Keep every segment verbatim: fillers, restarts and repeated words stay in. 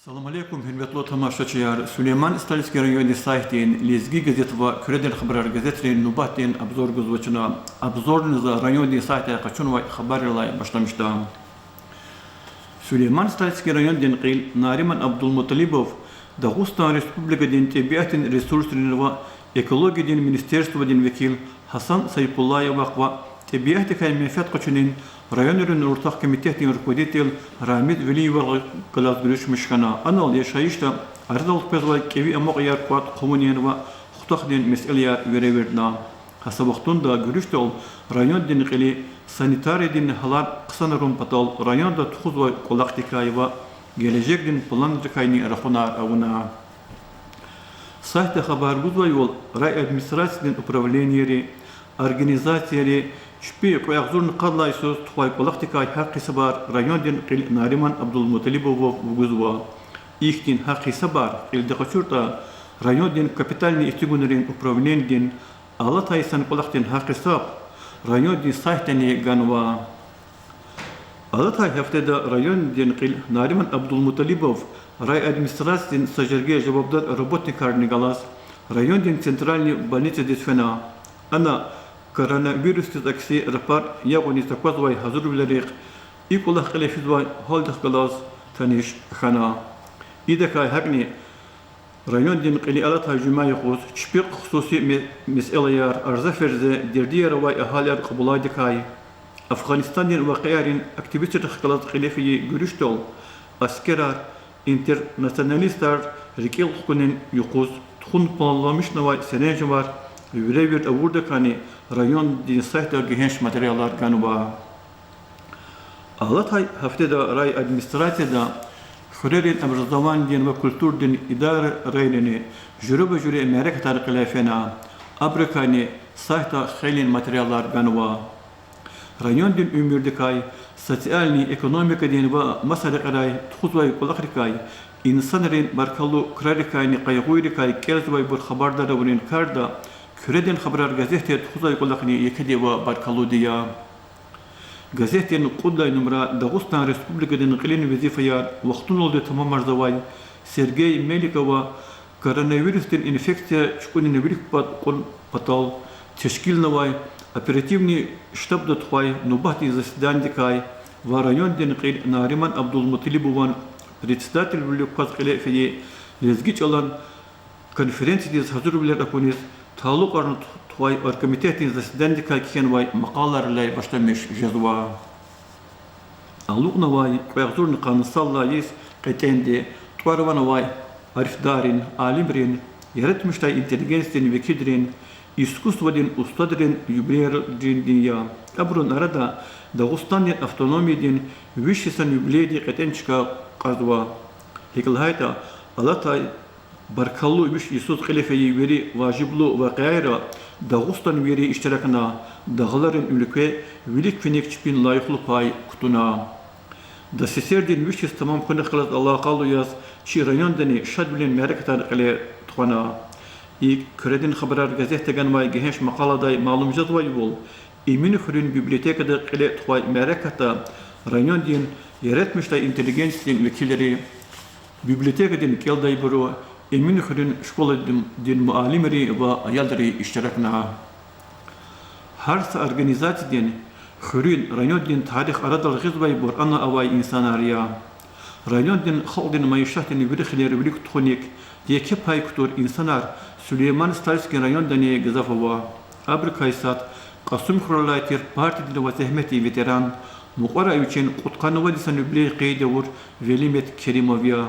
Салам алейкум, гьуьрметлу тамашачияр! Сулейман-Стальский райондин сайтдин Лезги газет ва Куьредин хабарар газетрин нубатдин обзор гузва чна. Обзорни за райондин сайтдай къачунвай хабаррилай башламишда. Сулейман-Стальский райондин кьил Нариман Абдулмуталибов Дагъустан Республикадин тӀебиатдин ресурсрин ва экологиядин министерстводин векил Гьасан Сайпуллаевахъ ва тӀебиатдикай менфят къачунин районрин уртах комитетдин руководитель Рамиз Велиевахъ галаз гуьруьшмиш хьана. Анал яшайишда арадал къвезвай кӀеви амукьаяр кӀватӀ хъувунин ва хутахдин месэлаяр веревирдна. Гьа са вахтунда гуьруьшдал райондин кьили санитариядин гьалар хъсанарун патал районда тухузвай кӀвалахдикай ва гележегдин планрикайни рахунар авуна. Сайтда хабар гузвайвал, райадминистрациядин управленийри, организацийри чпи кьве агъзурни къад лагьай йисуз тухвай кӀвалахдикай гьакӀ гьисабар райондин кьил Нариман Абдулмуталибовав вугузва. Ихьтин гьакӀ гьисабар кьилди къачуртӀа, райондин капитальный эцигунрин управленидин алатай йисан кӀвалахдин гьакӀ гьисаб райондин сайтдани ганва. Алатай гьафтеда райондин кьил Нариман Абдулмуталибов райадминистрациядин са жерге жавабдар работникарни галаз райондин центральный больницадиз фена. Ана коронавирусдиз акси рапорт ягъуниз таквазвай гьазурвилерихъ, и кӀвалах кьиле физвай гьалдихъ галаз таниш хьана. Идакай гьакӀни райондин кьили алатай жуьмя юкъуз чпихъ хсуси ме-, месэлаяр, арза-ферзе, дердияр авай агьалияр кьабулайдакай, Афгъанистандин вакъиайрин активистрихъ галаз кьиле фейи гуьруьшдал аскерар, интернационалистар рикӀел хкунин юкъуз тухун планламишнавай серенжемар веревирд авурдакайни райондин сайтда гегьенш материалар ганва. Алатай гьафтеда райадминистрацияда хуьрерин образованидин ва культурадин идарайрини жуьреба-жуьре мярекатар кьиле фена. Абурукайни сайтда хейлин материалар ганва. Райондин уьмуьрдикай, социальный, экономикадин ва маса рекьерай тухузвай кӀвалахрикай, инсанрин баркаллу крарикайни къайгъуйрикай кӀелзавайбур хабардар авунин карда Куьредин хабарар газетди тухузвай кӀвалахни екеди ва баркаллуди я. Газетдин кьуд лагьай нумра Дагъустан Республикадин кьилин везифаяр вахтуналди тамамарзавай Сергей Меликова коронавирусдин инфекция чукӀунин вилик пад кьун патал тешкилнавай оперативный штабда тухвай нубатдин заседанидикай ва райондин кьил Нариман Абдулмуталибован председателвилик кваз кьиле фейи лезги чӀалан конференциядиз гьазурвилер акуниз талукьарна тухвай оргкомитетдин заседанидикай кхьенвай макъалайрилай башламиш жезва. Алукьнавай кьве агъзурни къанни сад лагьай йис кьетӀенди тӀвар-ван авай арифдаррин, алимрин, яратмишдай интеллигенциядин векилрин, искусстводин устадрин юбилейрин я. Абурун арада Дагъустандин автономиядин виш йисан юбилейди кьетӀен чка кьазва. ГьикӀ лагьайтӀа, алатай баркаллу виш йисуз кьиле фейи вири важиблу вакъиайра дагъустанвийри иштиракна, дагъларин уьлкве вилик финик чпин лайихлу пай кутуна. ДАССР-дин виш йис тамам хьунихъ галаз алакъалу яз чи райондани шадвилин мярекатар кьиле тухвана. ИкӀ, Куьредин хабарар газетда ганвай гегьенш макъаладай малум жезвайвал, Эминхуьруьн библиотекада кьиле тухвай мярекатда райондин яратмишдай интеллигенциядин векилри, библиотекадин кӀелдайбуру, Эминхуьруьн школадин муаллимри ва аялри иштиракна. Гьар са организациядин, хуьруьн, райондин тарих арадал гъизвайбур ана авай инсанар я. Райондин халкьдин майишатдин вири хилер вилик тухуник еке пай кутур инсанар Сулейман-Стальский райондани гзаф ава. Абурукай сад Кьасумхуьрелай тир партиядин ва зегьметдин ветеран, мукьвара вичин кьудкъанни вад йисан юбилей къейд авур Велимет Керимов я.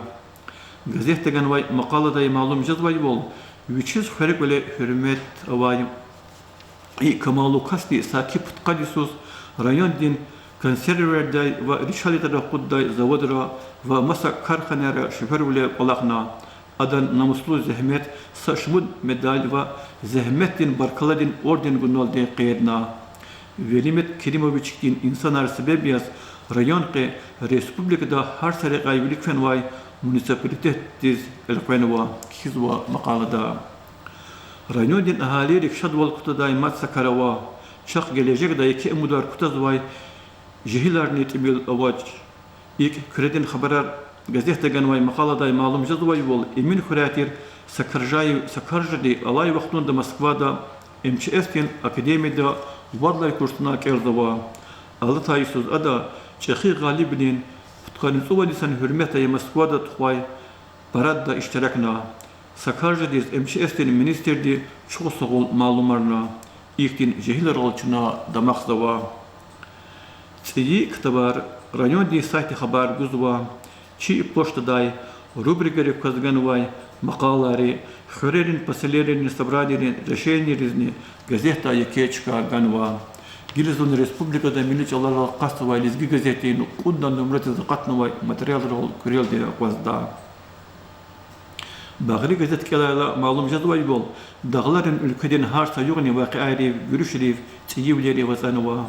Газетда ганвай макъаладай малум жезвайвал, вичиз хуьре кӀвале гьуьрмет авай и камаллу касди саки пудкъад йисуз райондин консервердай ва ричалидра акъуддай заводра ва маса карханайра шофёрвиле кӀвалахна. Адан намуслу зегьмет са шумуд медаль ва Зегьметдин баркалладин орден гунал къейдна. Велимет Керимович хьтин инсанар себеб яз район къе республикада гьар са рекьяй вилик фенвай муниципалитетдиз элкъвенва, кхьизва макъалада. Райондин агьалийрик шадвал кутадай мад са кар ава, чахъ гележегда еке умудар кутазвай жегьиларни тӀимил авач. ИкӀ, Куьредин хабарар газетда ганвай макъаладай малум жезвайвал, Эминхуьряй тир Сакаржаев Сакаржади алай вахтунда Москвада МЧС-дин академияда вад лагьай курсна кӀелзава. Алатай йисуз ада чӀехи гъалибвилин пудкъанни цӀувад йисан гьуьрметдай Москвада тухвай парадда иштиракна. Сакаржадиз МЧС-дин министрди чухсагъул малумарна. Ихьтин жегьилрал чна дамахзава. ЦӀийи ктабар, райондин сайтди хабар гузва, чи почтадай рубрикайрик кваз ганвай макъалайри, хуьрерин поселенийрин собранийрин решенийризни газетда еке чка ганва. Гила зун республикада милли чӀаларал къастзавай Лезги газетдин кьуд лагьай нумрадиз акъатнавай материалрал куьрелди акъвазда. Багъри газет кӀелайла малум жезвайвал, дагъларин уьлкведин гьар са югъни вакъиайрив, гуьруьшрив, цӀийивилерив ацӀанва.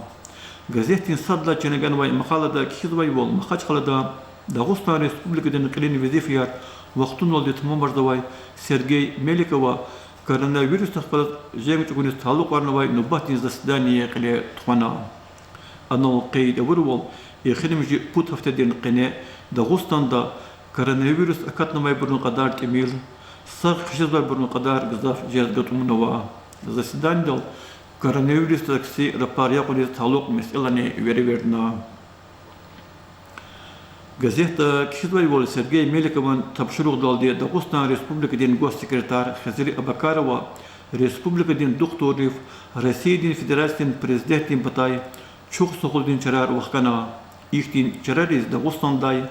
Газетдин сад лагьай чина ганвай макъалада кхьизвайвал, Махачкъалада Дагъустан Республикадин кьилин везифаяр вахтуналди тамамарзавай Сергей Меликова коронавирусдихъ галаз женг чӀугуниз талукьарнавай нубатдин заседание кьиле тухвана. Анал къейд авурвал, эхиримжи пуд гьафтедин къене Дагъустанда коронавирус акатнавайбурун кьадар тӀимил, сагъ хъжезвайбурун кьадар гзаф жез гатӀуннава. Заседанидал коронавирусдихъ кси рапар якьуниз талукь месэлани веревирдна. Газетда кхьизвайвал, Сергей Меликован тапшуругъдалди Дагъустан Республикадин госсекретарь Хизри Абакарова республикадин духтуррив Россиядин Федерациядин Президентдин патай чухсагъулдин чарар вахкана. Ихьтин чарариз Дагъустандай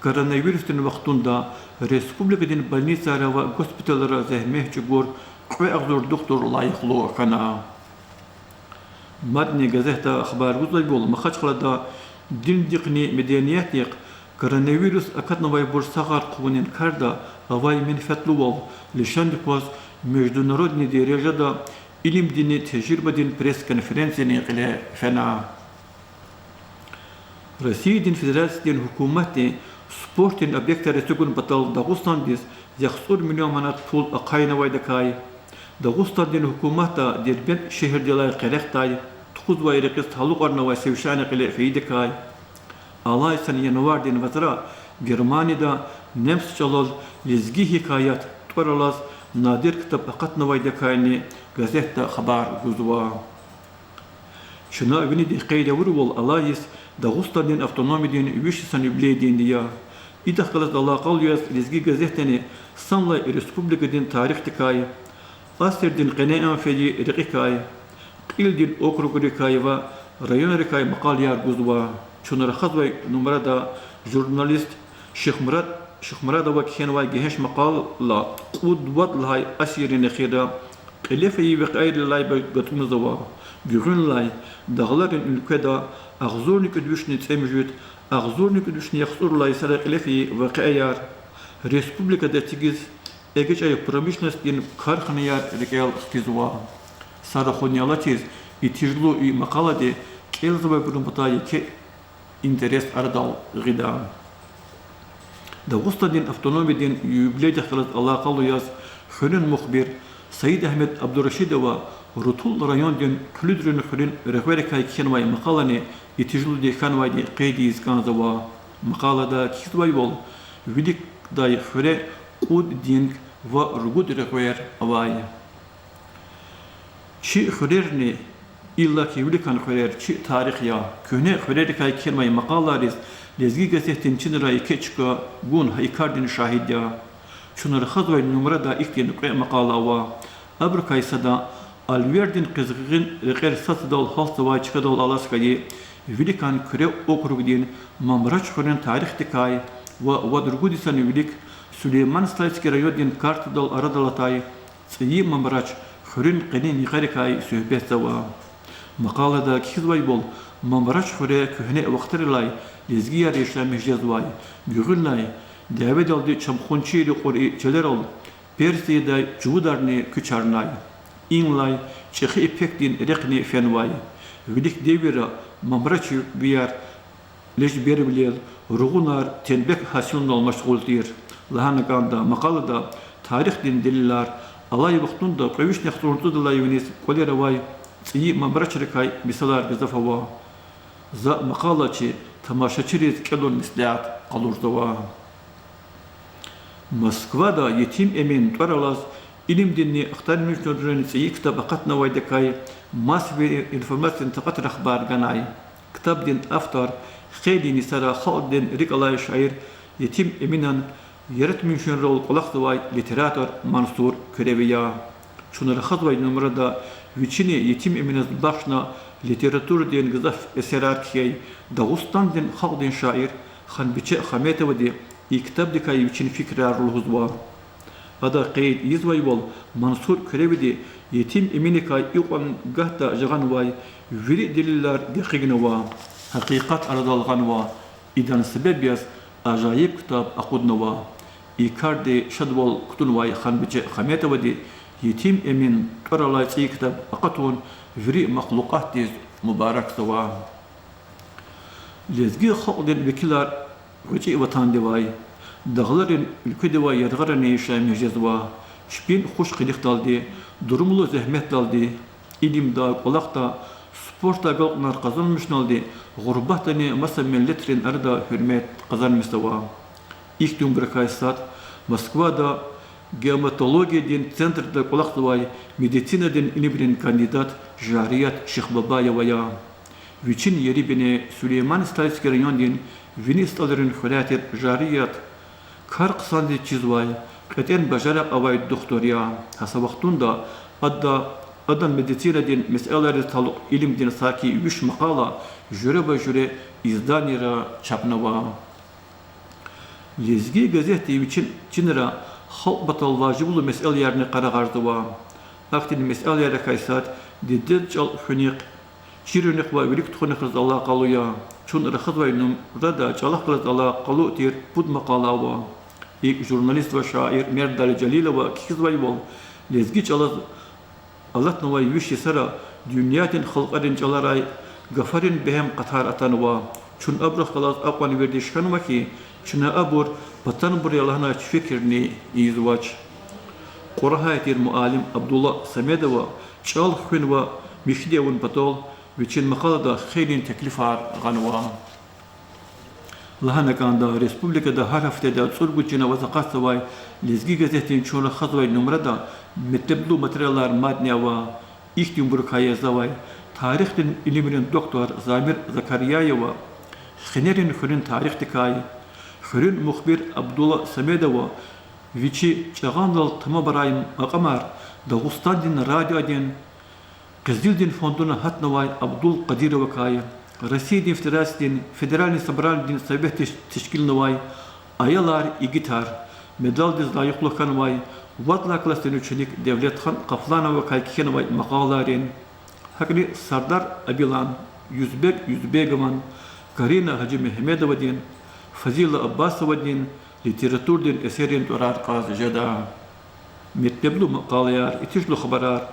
коронавирусдин вахтунда республикадин больницайра ва госпиталра зегьмет чӀугур кьве агъзур духтур лайихлу хьана. Мадни газетда хабар гузвайвал, Махачкъалада диндихъни медениятдихъ коронавирус акатнавайбур сагъар хъувунин карда авай менфятлувал лишандик кваз международный дережада илимдинни тежрибадин пресс-конференцияни кьиле фена. Россиядин Федерациядин гьукуматди спортдин объектрин эцигун патал Дагъустандиз яхцӀур миллион манат пул ахъайнавайдакай, Дагъустандин гьукуматда Дербент шегьердилай къерехдай тухузвай рекьиз талукьарнавай совещание кьиле фейидакай, алай йисан январдин вацра Германияда немс чӀалал Лезги гьикаят тӀвар алаз надир ктаб акъатнавайдакайни газетда хабар гузва. Чна винидихъ къейд авурвал, алай йис Дагъустандин автономиядин виш йисан юбилейдинди я. Идахъ галаз алакъалу яз Лезги газетдани санлай республикадин тарихдикай, асирдин къене ам фейи рекьикай, кьилдин округрикай ва районрикай макъалаяр гузва. Чун рахазвай нумрада журналист Шихмурад Шихмурадова кхьенвай гегьенш макъала кьуд-вад лагьай асиррин эхирра кьиле фейи векьайрилай гатӀунзава. Гуьгъуьнлай, дагъларин уьлкведа агъзурни кӀуьд вишни цӀемуьжуьд, агъзурни кӀуьд вишни яхцӀурлай йисара кьиле фейи векьаяр, республикада эцигиз эгечӀай промышленностдин карханаяр рикӀел хкизва. Са рахуни алатиз, и тижлу и макъалади кӀелзавайбурун патай еке интерес арадал гъида. Дагъустандин автономиядин юбилейдихъ галаз алакъалу яз хуьруьн мухбир Саидагьмед Абдурашидова Рутул райондин Хъуьлуьдрин хуьруьн регъверикай кхьенвай макъалани и тижлуди хьанвайди къейд ийиз кӀанзава. Макъалада кхьизвайвал, виликдай хуьре кьуд динг ва ругуд регъвер авай. Чи хуьрерни, иллаки виликан хуьрер, чи тарих я. Куьгьне хуьрерикай кхьенвай макъалайриз Лезги газетдин чинра еке чка гун гьа и кардин шагьид я. Чун рахазвай нумрада ихьтин кьве макъала ава. Абурукай сада Алвердин къизгъин рекьер сад-садал гьалтзавай чкадал алаз хьайи виликан Куьре округдин Мамрач хуьруьн тарихдикай ва вад-ругуд йисан вилик Сулейман-Стальский райондин картадал арадал атай ЦӀийи Мамрач хуьруьн къенин йикъарикай суьгьбетзава. Макъалада кхьизвайвал, Мамрач хуьре куьгьне вахтарилай лезгияр яшамиш жезвай. Гуьгъуьнлай, дяведалди чамхунчийри кьур и чилерал Персиядай чувударни куьчарнай. Инлай чӀехи ипекдин рехъни фенвай. Вилик девирра мамрачвияр лежбервилел, ругъунар тенбек гьасилунал машгъул тир. Лагьана кӀанда макъалада тарихдин делилар, алай вахтунда кьве вишни яхцӀурни цӀудалай виниз кӀвалера авай цӀийи мамрачрикай мисалар гзаф ава. За макъала чи тамашачийриз кӀелун меслят къалурзава. Москвада Етим Эмин тӀвар алаз илимдинни ахтармишунрин цӀийи ктаб акъатнавайдакай масовый информациядин такьатра хабар ганай. Ктабдин автор хейлин йисара халкьдин рикӀ алай шаир Етим Эминан яратмишунрал кӀвалахзавай литератор Мансур Куьреви я. Чун рахазвай нумрада вичини Етим Эминаз бахшна литературадин гзаф эсерар кхьей Дагъустандин халкьдин шаир Ханбиче Хаметовади и ктабдикай вичин фикирар лугьузва. Ада къейд ийизвайвал, Мансур Куьревиди Етим Эминикай икьван гагьда жагъанвай вири делилар гекъигнава, гьакъикъат арадал гъанва, идан себеб яз ажайиб ктаб акъуднава. И карди шадвал кутунвай Ханбиче Хаметовади Етим Эмин тӀвар алай цӀийи ктаб акъатун вири махлукьатдиз мубаракзава. Лезги халкьдин векилар гъвечӀи ватандивай, дагъларин уьлкведивай яргъарани яшамиш жезва. Чпин хуш къилихдалди, дурумлу зегьметдалди, илимда, кӀвалахда, спортда агалкьунар къазанмишуналди гъурбатдани маса миллетрин арада гьуьрмет къазанмишзава. Ихьтинбурукай сад Москвада геомонтологиядин центрда кӀвалахзавай медицинадин илимрин кандидат Жарият Шихбабаева я. Вичин ери-бине Сулейман-Стальский райондин Вини СтӀалрин хуьряй тир Жарият кар хъсандиз чизвай, кьетӀен бажарагъ авай духтур я. Гьа са вахтунда ада, адан медицинадин месэлайриз талукь илимдин саки виш макъала жуьреба-жуьре изданийра чапнава. Лезги газетди вичин чинра халкь патал важиблу месэлаярни къарагъарзава. Ахьтин месэлаярикай сад дидед чӀал хуьнихъ, чирунихъ ва вилик тухунихъ галаз алакъалу я. Чун рахазвай нумрада чӀалахъ галаз алакъалу тир пуд макъала ава. ИкӀ, журналист ва шаир Мердали Жалилова кхьизвайвал, лезги чӀалаз алатнавай виш йисара дуьньядин халкьарин чӀаларай гафарин бегьем къатар атанва. Чун абурухъ галаз акьван вердиш хьанва хьи, чна абур патанбур я лагьанач фикирни ийизвач. Кьурагьай тир муаллим Абдуллагь Самедова чӀал хуьн ва михьиди авун патал вичин макъалада хейлин теклифар гъанва. Лагьана кӀанда, республикада гьар гьафтеда цӀуругуд чна аваз акъатзавай Лезги газетдин чун рахазвай нумрада метлеблу материалар мадни ава. Ихьтинбурукай язавай тарихдин илимрин доктор Замир Закарияева хинерин хуьруьн тарихдикай, хуьруьн мухбир Абдуллагь Самедова вичи чӀагъандал тамамарай макьамар Дагъустандин радиодин Къизилдин фондуна гьатнавай Абдул Къадировакай, Россиядин Федерациядин Федеральный Собранидин Советдиз тешкилнавай Аялар, игитар медалдиз лайихлу хьанвай вад лагьай классдин ученик Девлетхан Къафлановакай кхьенвай макъалайрин, гьакӀни Сардар Абилан, Юзбек Юзбегован, Карина Гьажимегьамедовадин, Фазила Аббасовадин литературадин эсеррин тӀварар кьаз жеда. Метлеблу макъалаяр, итижлу хабарар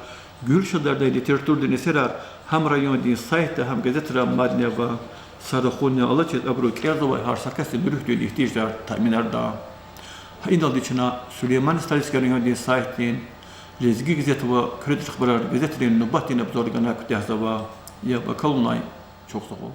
Гуьлшадардай литературадин эсерар гьам райондин сайтда, гьам газетра мадни ава. Са рахунни алачиз абуру кӀелзавай гьар са касдин руьгьдин игьтияжар таъминарда. Гьа иналди чна Сулейман-Стальский райондин сайтдин Лезги газет ва Куьредин хабарар газетрин нубатдин обзор гана куьтягьзава. Яб акалунай чухсагъул.